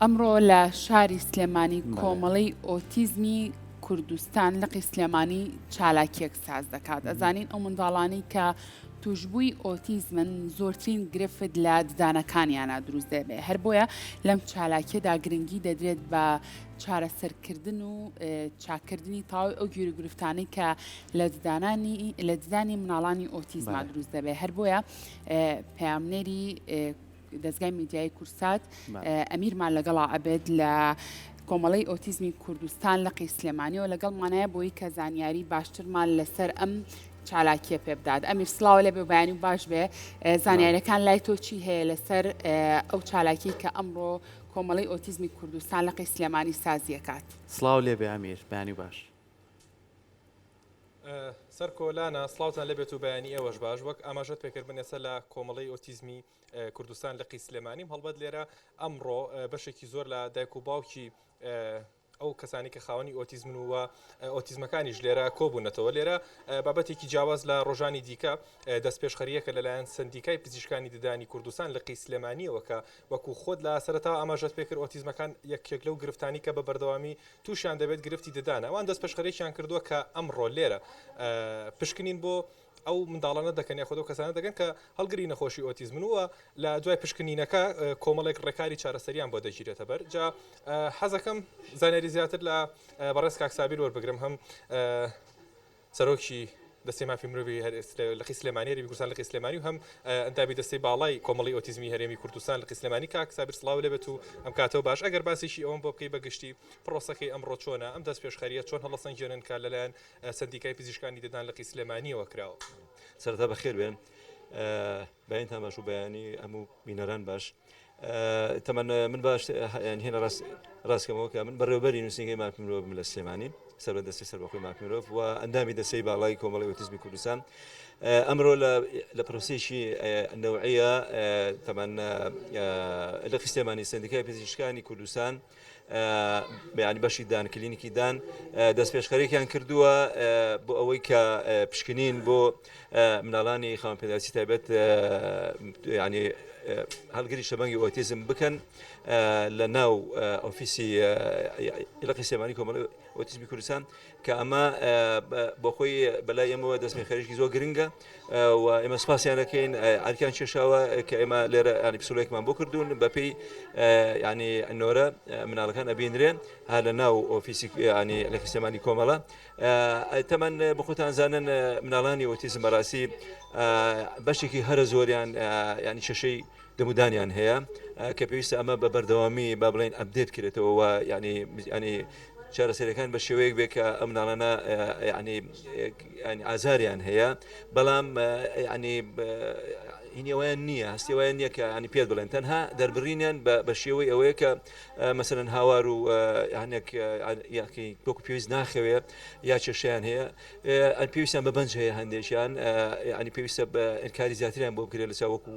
ئەمڕۆ لە شاری سلێمانی کۆمەڵەی ئۆتیزمی کوردستان لقی سلێمانی چالاکیەک ساز دەکات. ئەزانین ئەو منداڵانەی کە توشبووی ئۆتیزمن زۆرترین گرفت لە ددانەکانیانە دروست دەبێ، هەر بۆیە لەم چالاکیەدا گرنگی دەدرێت بە چارەسەرکردن و چاککردنی تەواوی ئەو گیروگرفتانەی کە لە ددانانی لە ددانی مناڵانی ئۆتیزما دروست دەبێ. هەر بۆیە پەیامنێری دەزگای میدیایی کورسات ئەمیرمان لەگەڵا ئەبێت لە کۆمەڵەی ئۆتیزمی کوردستان لقی سلێمانیەوە لەگەڵمانایە بۆی کە زانیاری باشترمان لەسەر ئەم چالاکیە پێ بدات. ئەمیر سڵاو لێ بێ بەیانی و باش بێ. زانیاریەکان لای تۆ چی هەیە لەسەر ئەو چالاکی کە ئەمڕۆ کۆمەڵەی ئۆتیزمی کوردستان لقی سلێمانی سازیەکات؟ سڵاو لێ بێ ئەمیر، بەیانی باش. سەرکۆ لانا سڵاوتان لێبێت و بەیانی ئێوەش باش. وەک ئاماژەت پێکرد من ئێستا لە کۆمەڵەی ئۆتیزمی کوردستان لقی سلێمانیم. هەڵبەت لێرە ئەمڕۆ بەشێکی زۆر لە دایک و باوکی ئەو کەسانی کە خاوەنی ئۆتیزمن و ئۆتیزمەکانیش لێرە کۆبوونەتەوە. لێرە بابەتێکی جیاواز لە ڕۆژانی دیکە دەستپێشخەریەکە لەلایەن سندیکای پزیشکانی ددانی کوردستان لقی سلێمانیەوە کە وەکو خۆت لە سەرەتا ئاماژەت پێکرد ئۆتیزمەکان یەکێک لەو گرفتانی کە بە بەردەوامی تووشیان دەبێت گرفتی ددانە. ئەوان دەستپێشخەریەکیان کردووە کە ئەمڕۆ لێرە پشکنین بۆ ئەو منداڵانە دەکەن یاخود ئەو کەسانە دەکەن کە هەڵگری نەخۆشی ئۆتیزمن و لە دوای پشکنینەکە کۆمەڵێک ڕێکاری چارەسەریان بۆ دەگیرێتە بەر. جا حەزەکەم زانیاری زیاتر لە بەڕێز کاک سابیر وەربگرم، هەم سەرۆکی دەستەی مافی مرۆڤی لقی سلێمانی هەرێمی کوردستان لقی سلێمانی و هەم ئەندامی دەستەی باڵای کۆمەڵی ئۆتیزمی هەرێمی کوردستان لقی سلێمانی. کاک سابیر سڵاو لێبێت و ئەم کاتەوە باش. ئەگەر باسێکی ئەوەم بۆ بکەی بە گشتی پرۆسەکەی ئەمڕۆ چۆنە، ئەم دەستپێشخەرییە چۆن هەڵەسەنگێنن کە لەلایەن سەندیکای پزیشکانی ددان لقی سلێمانییەوە کراوە؟ سەرەتا بەخێر بێن، بەیانتان باش و بەیانی هەموو بینەران باش. تەمەن من باش هێنە ڕاست ڕاستکەمەوە کە من بەڕێوبەری نووسینگەی مافی مرۆڤم لە سلێمانی سەر بە دەستەی سەربەخۆی مافی مرۆڤ و ئەندامی دەستەی باڵای کۆمەڵی ئۆتیزمی کوردستان. ئەمڕۆ لە پرۆسەیەکی نەوعیە تەمەن لقی سلێمانی سەندیکای پزیشکانی کوردستان ینی بەشی دان کلینیکی دان دەستپێشخەرێکیان کردووە بۆ ئەوەی کە پشکنین بۆ مناڵانی خاوەن پێداویستی تایبەت ینی هەڵگری شەبەنگی ئۆتیزم بکەن لە ناو ئۆفیسی لقی سلێمانی کۆمەڵی ئۆتیزمی کوردستان کە ئەمە بۆ خۆی بەلای ئێمەوە دەستپێشخەریی زۆر گرنگە و ئێمە سپاسیان دەکەین ئەرکیان کێشاوە کە ئێمە لێرە ینی پسولێکمان بۆ کردوون بەپێی ینی نۆرە مناڵەکان ئەبینرێن ها لە ناو ئۆفیسی ینی لە سلێمانی کۆمەڵە تەمەن بەخۆتان زانن مناڵانی ئۆتیزم بەڕاستی بەشێکی هەرە زۆریان ینی کێشەی دەمودانیان هەیە کە پێویستە ئەمە بە بەردەوامی با بڵێن update کرێتەوە و ینی ینی چارەسەرەکان بە شێوەیەک بێ کە ئەم مناڵانە ینی ئازاریان هەیە بەڵام ینی هینی ئەویان نییە هەستی ئەویان نییە کە ینی پێت بڵێن تەنها دەربڕینیان بە شێوەی ئەوەیە کە مەسەلەن هاوار و هەنێک یاکی وەکو پێویست ناخەوێ یا کێشیان هەیە پێویستیان بە بەنج هەیە هەندێکیان ینی پێویستە بە ئەرکاری زیاتریان بۆ بکرێت لە چاوەکو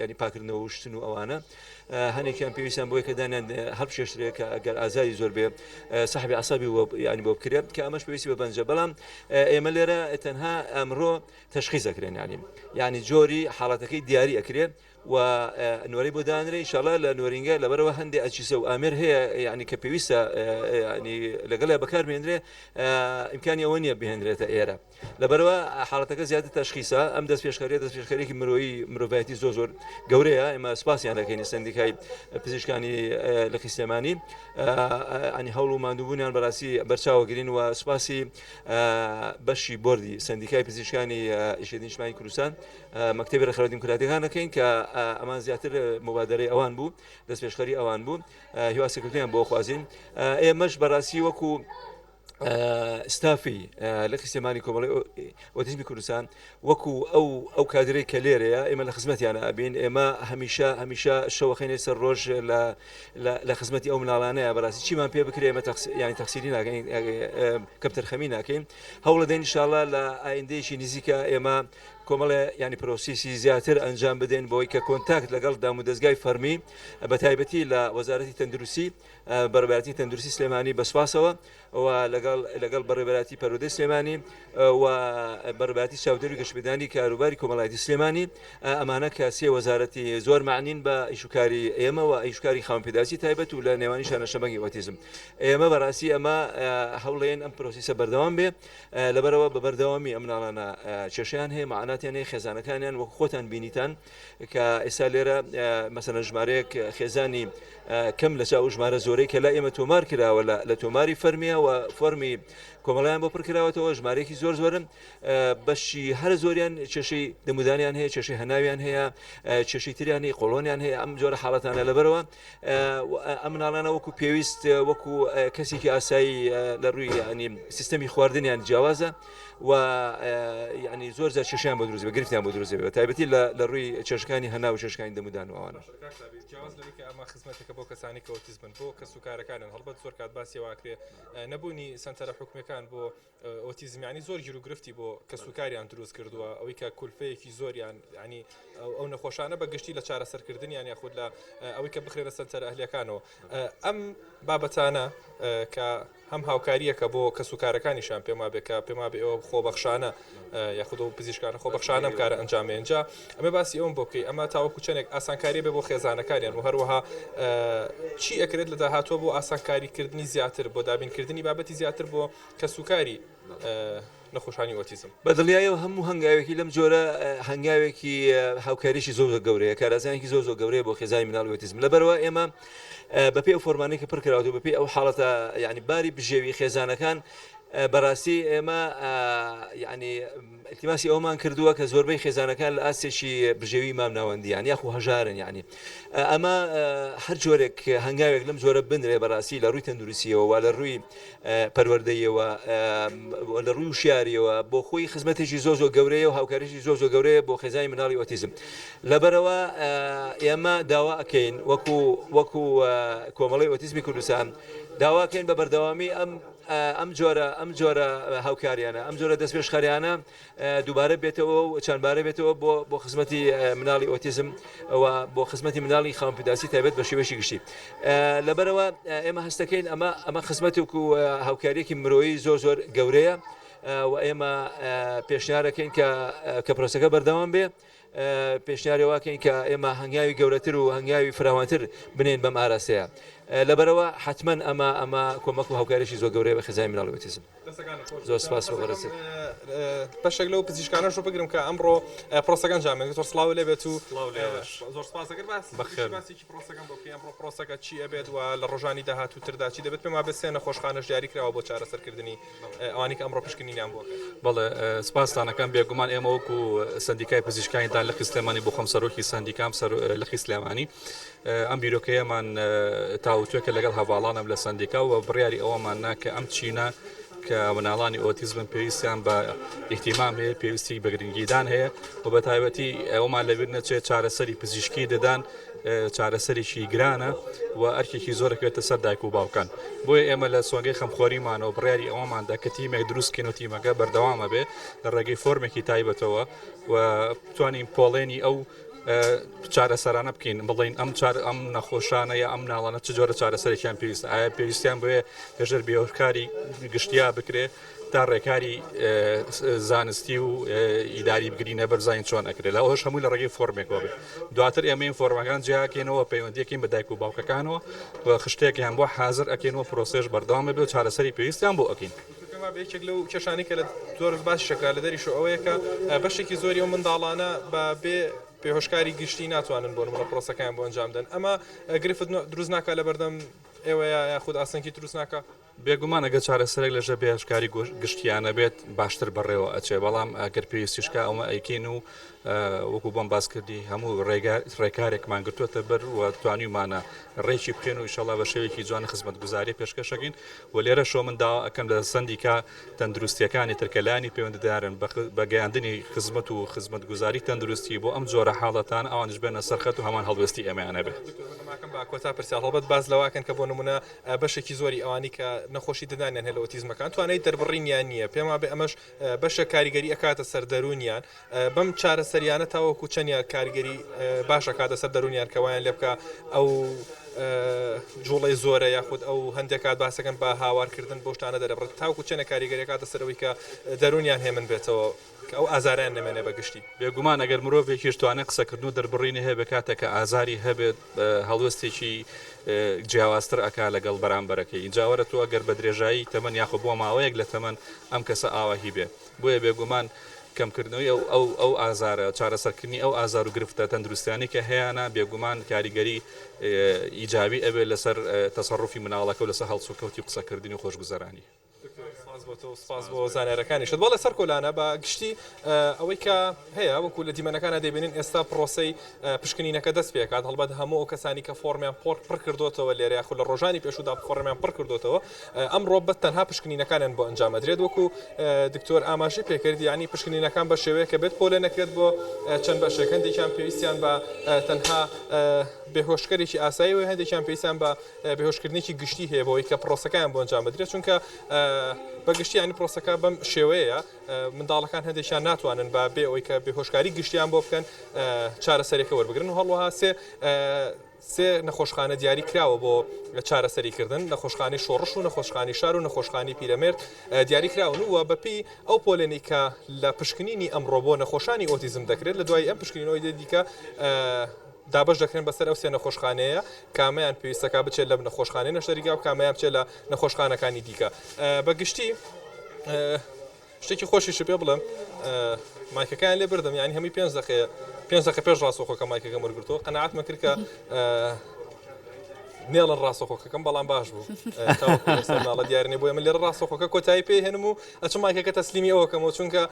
ینی پاکردنەوە و شتن و ئەوانە هەنێکیان پێویستیان بۆی کە دانیان هەڵبکێشرێت کە ئەگەر ئازاری زۆر بێ سەحبی عسابی ینی بۆ بکرێت کە ئەمەش پێویستی بە بەنجە بەڵام ئێمە لێرە تەنها ئەمڕۆ تەشخیص دەکرێن ینی ینی جۆری حاڵەتەکەی دیاری ئەکرێت و نۆرەی بۆ دانرێ ئیشەڵا لە نۆرینگە لەبەرەوە هەندێ ئەجیزە و ئامێر هەیە یعنی کە پێویستە ینی لەگەڵیا بەکاربێنرێ ئیمکانی ئەوە نییە بهێنرێتە ئێرە لەبەرەوە حاڵەتەکە زیاتر تەشخیصە ئەم دەست پێشخەریە دەست پێشخەرێکی مرۆیی مرۆڤایەتی زۆر زۆر گەورەیە ئێمە سپاسیان دەکەین سندیکای پزیشکانی لقی سلێمانی ینی هەوڵ و ماندووبوونیان بەڕاستی بەرچاوەگرین و سپاسی بەشی بۆردی سندیکای پزیشکانی یەکێتی نیشتمانی کوردستان مەکتەبی ڕێکخراوە دیموکراتیەکان دەکەین کە ئەمان زیاتر مبادرەی ئەوان بوو دەستپێشخەری ئەوان بوو هیوا سەرکەوتنیان بۆ خوازین ئێمەش بەڕاستی وەکو ستافی لقی سلێمانی کۆمەڵی ئۆتیزمی کوردستان وەکو ئەو ئەو کادرەی کە لێرەیە ئێمە لە خزمەتیانە ئەبین ئێمە هەمیشە هەمیشە شەوەخێنێ سەر ڕۆژ لە لە خزمەتی ئەو مناڵانەیە بەڕاستی چیمان پێ بکرێ ئێمە ینی تەقسیری ناکەین کەمتەرخەمی ناکەین هەوڵەدەین ئینشاڵڵا لە ئایندەیەکی نزیکە ئێمە. کۆمەڵێ یانی پرۆسیسی زیاتر ئەنجام بدەین بۆی کە contact لەگەڵ دامودەزگای فەرمی بە تایبەتی لە وەزارەتی تەندروستی بەڕێوەبەرایەتی تەندروستی سلێمانی بە سوپاسەوە و لەگەڵ لەگەڵ بەڕێوەبەرایەتی پەروەردەی سلێمانی و بەڕێوەبەرایەتی چاودێری و گەشەپێدانی کاروباری کۆمەڵایەتی سلێمانی ئەمانە کە سێ وەزارەتی زۆر معنین بە ئیشوکاری ئێمە و ئیشکاری خاوەن پێداویستی تایبەت و لە نێوانیشانە شەبەنگی ئۆتیزم ئێمە بەڕاستی ئەمە هەوڵێن ئەم پرۆسیسە بەردەوام بێ لەبەرئەوە بە بەردەوامی ئەم مناڵانە کێشەیان هەیە، مەعاناتیان هەیە، خێزانەکانیان وەک خۆتان بینیتان کە ئێستا لێرە مەسەلەن ژمارەیەک خێزانی کەم لە چاو ژمارە زۆرەی کە لای ئێمە تۆمار کراوە لە تۆماری فەرمیە و فۆرمی کۆمەڵیان بۆ پڕکراوەتەوە ژمارەیەکی زۆر زۆرن بەشی هەرە زۆریان کێشەی دەمودانیان هەیە کێشەی هەناویان هەیە کێشەی تریان هەیە قۆڵۆنیان هەیە ئەم جۆرە حاڵەتانە لەبەرەوە ئەم مناڵانە وەکو پێویست وەکو کەسێکی ئاسایی لە ڕووی ینی سیستەمی خواردنیان جیاوازە و ینی زۆر جار کێشیان بۆ دروست بە گرفتیان بۆ دروست بێت تایبەتی لە ڕووی چێشەکانی هەنا و چێشەکانی دەمودان و ئەوانە. جیاواز لەوەی کە ئەمە خزمەتێکە بۆ کەسانی کە ئۆتیزمن بۆ کەس و کارەکانن هەڵبەت زۆر کات باسی واکرێ نەبوونی سەنتەرە حکومیەکان بۆ ئۆتیزم یانی زۆر گیروگرفتی بۆ کەسوکاریان دروست کردووە ئەوەی کە کولفەیەکی زۆریان ینی ئەو نەخۆشانە بە گشتی لە چارەسەرکردنیان یاخود لە ئەوەی کە بخرێنە سەنتەرە ئەهلیەکانەوە ئەم بابەتانە کە هەم هاوکاریەکە بۆ کەس و کارەکانیشان پێم وابێ کە پێم وابێ ئەوە خۆبەخشانە یاخود ئەو پزیشکانە خۆبەخشانە ئەم کارە ئەنجام جا ئەمە باسی ئەوم بۆ بکەی ئەمە تاوەکو چەندێک ئاسانکاری بێ بۆ خێزانەکانیان و هەروەها چی ئەکرێت لە داهاتوە بۆ ئاسانکاریکردنی زیاتر بۆ دابینکردنی بابەتی زیاتر بۆ کەسوکاری نەخۆشانی ئۆتیزم. بە دڵنیایەوە هەموو هەنگاوێکی لەم جۆرە هەنگاوێکی هاوکاریی زۆر زۆر گەورەیە، کارئاسانیی زۆر زۆر گەورەیە بۆ خێزانی مناڵی ئۆتیزم. لەبەرئەوە ئێمە بەپێی ئەو فۆرمانەی کە پڕکراوەتەوە، بەپێی ئەو حاڵەتە یانی باری بژێوی خێزانەکان، بەڕاستی ئێمە یانی ئیلتیماسی ئەوەمان کردووە کە زۆربەی خێزانەکان لە ئاستێکی بژێوی مامناوەندیان یاخو هەژارن یانی ئەمە هەر جۆرێک هەنگاوێک لەم جۆرە بنرێ بەڕاستی لە ڕووی تەندروستیەوە و لە ڕووی پەروەردەیەوە لە ڕووی وشیاریەوە بۆ خۆی خزمەتێکی زۆر زۆر گەورەیە و هاوکاریی زۆر زۆر گەورەیە بۆ خێزانی مناڵی ئۆتیزم لەبەرەوە ئێمە داوا ئەکەین وەکو وەکو کۆمەڵی ئۆتیزمی کوردستان داواکەین بە بەردەوامی ئەم ئەم جۆرە ئەم جۆرە هاوکاریانە ئەم جۆرە دەستپێشخەریانە دووبارە بێتەوە و چەندبارە بێتەوە بۆ بۆ خزمەتی مناڵی ئۆتیزم و بۆ خزمەتی مناڵی خاوەن پێداویستی تایبەت بە شێوەیەکی گشتی لەبەرەوە ئێمە هەستەکەین ئەمە ئەمە خزمەتێک و هاوکاریەکی مرۆیی زۆر زۆر گەورەیە و ئێمە پێشنیارەکەین کە کە پرۆسەکە بەردەوام بێ پێشنیاری واکەین کە ئێمە هەنگاوی گەورەتر و هەنگاوی فراوانتر بنێین بەم ئاراستەیە. لەبەرئەوە حەتمەن ئەمە ئەمە کۆمەک و هاوکاریی زۆر گەورەیە بە خێزانی مناڵی ئۆتیزم. زۆر سپاس بۆ بەڕێزت. بەشێک لەو پزیشکانەش بگرم کە ئەمڕۆ پرۆسەکە ئەنجام دکتۆر سڵاو لێ بێت و زۆر سپاس ئەگەر باس بەخێر باسێکی پرۆسەکەم بۆ بکەی ئەمڕۆ پرۆسەکە چی ئەبێت و لە ڕۆژانی داهاتووتردا چی دەبێت پێم وابێت سێ نەخۆشخانەش دیاری کراوە بۆ چارەسەرکردنی ئەوانی کە ئەمڕۆ پشکنینیان بۆ کرد. بەڵێ سپاستان ئەکەم بێگومان ئێمە وەکو سەندیکای پزیشکانی دان لقی سلێمانی بۆ خۆم سەرۆکی سەندیکام سەر لقی سلێمانی ئەم بیرۆکەیەمان تاوتوێکە لەگەڵ هەواڵانم لە سەندیکا و بڕیاری ئەوەمان نا کە ئەم چینە کە مناڵانی ئۆتیزمن پێویستیان بە ئیهتیمام هەیە پێویستی بە گرنگیدان هەیە و بە تایبەتی ئەومان لەبیر نەچێت چارەسەری پزیشکی ددان چارەسەرێکی گرانە و ئەرکێکی زۆر دەکەوێتە سەر دایک و باوکان بۆیە ئێمە لە سۆنگەی خەمخۆریمانەوە بڕیاری ئەوەماندا کە تیمێک دروستکەین و تیمەکە بەردەوامە بێ لە ڕێگەی فۆرمێکی تایبەتەوە و بتوانین پۆڵێنی ئەو چارەسەرانە بکەین بڵین ئەم چار ئەم نەخۆشانە یا ئەم ناڵانە چ جۆرە چارەسەرێکیان پێویست ئایا پێویستیان بۆیە لەژێر بێهۆکاری گشتیا بکرێ تا ڕێکاری زانستی و ئیداری بگرینە بەر بزانین چۆن ئەکرێت لە ئەوش هەمووی لە ڕێگەی فۆرمێکەوە بێت دواتر ئێمە فۆرمەکان جیاکەینەوە پەیوەندیەکەین بە دایک و باوکەکانەوە و خشتێکیان بۆ حاضر ئەکەینەوە پرۆسێش بەردەوامە بێ و چارەسەری پێویستیان بۆ ئەکەین. یەکێک لەو کێشانەی کە لە زۆر باسی شەکرا لە دەریش ئەوەیە کە بەشێکی زۆری ئەو منداڵانە بە بێ پێهۆشکاری گشتی ناتوانن بۆ نمونە پرۆسەکەیان بۆ ئەنجام دەن ئەمە گرفت دروست ناکا لە بەردەم ئێوەیە یاخود ئاستەنگی دروست ناکا؟ بێگومان ئەگەر چارەسەرێک لەژێر بێهشکاری گشتیانە بێت باشتر بەڕێوە ئەچێ بەڵام ئەگەر پێویستیش کا ئەومە ئەیکەین و وەکو بۆم باس کردی هەموو ڕێکارێکمان گرتووەتە بەر و توانیومانە ڕێکی بخێن و ئیشەڵا بە شێوەیەکی جوان خزمەتگوزاری پێشکەشەکەین و لێرەشەوە من داوا ئەکەم لە سەندیکا تەندروستیەکانی تر کە لایەنی پەیوەندیدارن بە گەیاندنی خزمەت و خزمەتگوزاری تەندروستی بۆ ئەم جۆرە حاڵەتان ئەوانیش بێنە سەر خەت و هەمان هەڵوێستی ئێمەیان هەبێت. دکتۆر من ماکەم بە کۆتا پرسیار هەڵبەت باس لەوە ئەکەن کە بۆ نمونە بەشێکی زۆری ئەوانی کە نەخۆشی ددانیان هەیە لە ئۆتیزمەکان توانای دەربڕینیان نییە پێم وابێ ئەمەش بەشێک کاریگەری ئەکاتە سەر دەروونیان بەم چارەسەریانە تاوەکو چەندیان کاریگەری باش ئەکاتە سەر دەروونیان کە وایان لێ بکا ئەو جوڵەی زۆرە یاخود ئەو هەندێک کات باسەکەن بە هاوارکردن بۆ شتانە دەرەبڕێت تاوەکو چەندە کاریگەری ئەکاتە سەر ئەوەی کە دەروونیان هێمن بێتەوە کە ئەو ئازارەیان نەمێنێ بە گشتی. بێگومان ئەگەر مرۆڤێکیش توانای قسەکردن و دەربڕینی هەبێت کاتێک کە ئازاری هەبێت هەڵوێستێکی جیاوازتر ئەکا لەگەڵ بەرامبەرەکەی ئینجا وەرە تۆ ئەگەر بە درێژایی تەمەن یاخۆ بۆ ماوەیەک لە تەمەن ئەم کەسە ئاواهی بێ بۆیە بێگومان کەمکردنەوەی ئەو ئەو ئەو ئازارە چارەسەرکردنی ئەو ئازار و گرفتە تەندروستیانەی کە هەیانە بێگومان کاریگەری ئیجابی ئەبێت لەسەر تەسەروفی مناڵەکە و لەسەر هەڵسوکەوتی و قسەکردنی و خۆشگوزەرانی. دکتۆر سپاس بۆ تۆ و سپاس بۆ زانیارەکانیشت. بەڵێ سەرکۆلانە بە گشتی ئەوەی کە هەیە وەکو لە دیمەنەکانە دەیبینین ئێستا پرۆسەی پشکنینەکە دەست پێکات هەڵبەت هەموو ئەو کەسانی کە فۆرمیان پۆر پڕ کردوتەوە لێرە یاخود لە ڕۆژانی پێشودا فۆرمیان پڕ کردوتەوە ئەمڕۆ بە تەنها پشکنینەکانیان بۆ ئەنجام ئەدرێت وەکو دکتۆر ئاماژەی پێکرد یعنی پشکنینەکان بە شێوەیە کە بێت پۆلێن نەکرێت بۆ چەند بەشێک هەندێکیان پێویستیان بە تەنها بێهۆشکەرێکی ئاسایی و هەندێکیان پێویستیان بە بێهۆشکردنێکی گشتی هەیە بۆی کە پرۆسەکەیان بۆ ئەنجام بدرێت چونکە بە گشتی ینی پرۆسەکە بەم شێوەیە منداڵەکان هەندێکیان ناتوانن بە بێ ئەوەی کە بێهۆشکاری گشتیان بۆ بکەن چارەسەرێکە وەربگرن و هەڵوەها سێ سێ نەخۆشخانە دیاری کراوە بۆ چارەسەری کردن، نەخۆشخانەی شۆڕش و نەخۆشخانەی شار و نەخۆشخانەی پیرەمێرد دیاری کراون و بەپێی ئەو پۆلێنەی کە لە پشکنینی ئەمڕۆ بۆ نەخۆشانی ئۆتیزم دەکرێت لە دوای ئەم پشکنینەوەی دیکە دابەش دەکرێن بەسەر ئەو سێ نەخۆشخانەیە کامیان پێویستەکە بچێت لە نەخۆشخانەی نەشتەریگا و کامیان بچێت لە نەخۆشخانەکانی دیکە بە گشتی شتێکی خۆشیشت پێ بڵێم مایکەکەیان لێ بردم یعنی هەمووی پێنج دەقەیە پێنج دەقە پێش ڕاستەوخۆکە مایکەکەم وەرگرتەوە قەناعەتمە کرد کە نێڵن ڕاستەخۆکەکەم بەڵام باش بوو تاوەکو ئێستا ناڵە دیار نییە بۆیە من لێرە ڕاستەخۆکە کۆتایی پێ هێنم و ئەچم مایکەکە تەسلیمی ئەوەکەمەوە چونکە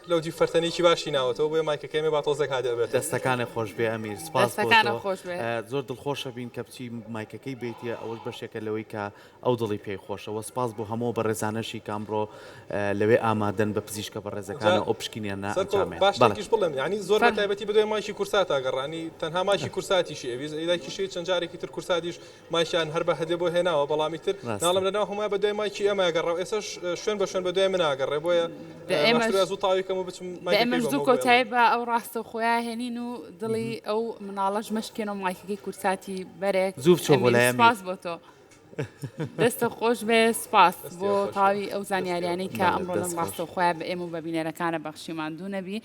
لەو دی فەرتەنێکی باشی ناوەتەوە بۆیە مایکەکەی مێ با تۆزێک هادئ بێت. دەستەکانت خۆش بێ ئەمیر سپاس بۆ دەستەکانت تۆ خۆش بێ. زۆر دڵخۆشە بین کە بچی مایکەکەی بێتیە ئەوەش بەشێکە لەوەی کە ئەو دڵی پێی خۆشە وە سپاس بۆ هەموو بەڕێزانەشی کە ئەمڕۆ لەوێ ئامادەن بە پزیشکە بەڕێزەکانە ئەو پشکینیانە سەرکۆ ئەنجامیان با بەڵێ. شتێکیش بڵێم یانی زۆر بە فەرموو. تایبەتی بەدوای مایکی کورساتا گەڕانی تەنها مایکی کورساتیشی ئەویست ئەی دایکیشی چەند جارێکی تر کورساتیش مایکیان هەر بە هەدێ بۆ هێناوە بەڵام ئیتر ڕاستە. ناڵێم لەناو هەمووان بەدوای مایکی ئێمە گەڕا و ئێسەش شوێن بە شوێن بەدوای منا گەڕێ بۆیە دە ئێمەش باشتر وایە زوو تەواوی کەم و بچم دە مایکەکەی ئێمەش زوو بەمەوە بۆ ئێڵێم. کۆتایی بە ئەو ڕاستەوخۆیە هێنین و دڵی ئەو مناڵەش مەشکێنەوە مایکەکەی کورساتی بەرێک زوو بچۆ بۆ ئەمیر لای ئەمیر. سپاس بۆ تۆ. دەستت خۆش بێ سپاس دەستی بۆ خۆش بێ. تەواوی ئەو دەستی زانیاریانەی کە بەڵێ ئەمڕۆ لەم دەست خۆش. ڕاستەوخۆیە بە ئێمە و بە بینەرەکانە بەخشی ماندوو نەبی.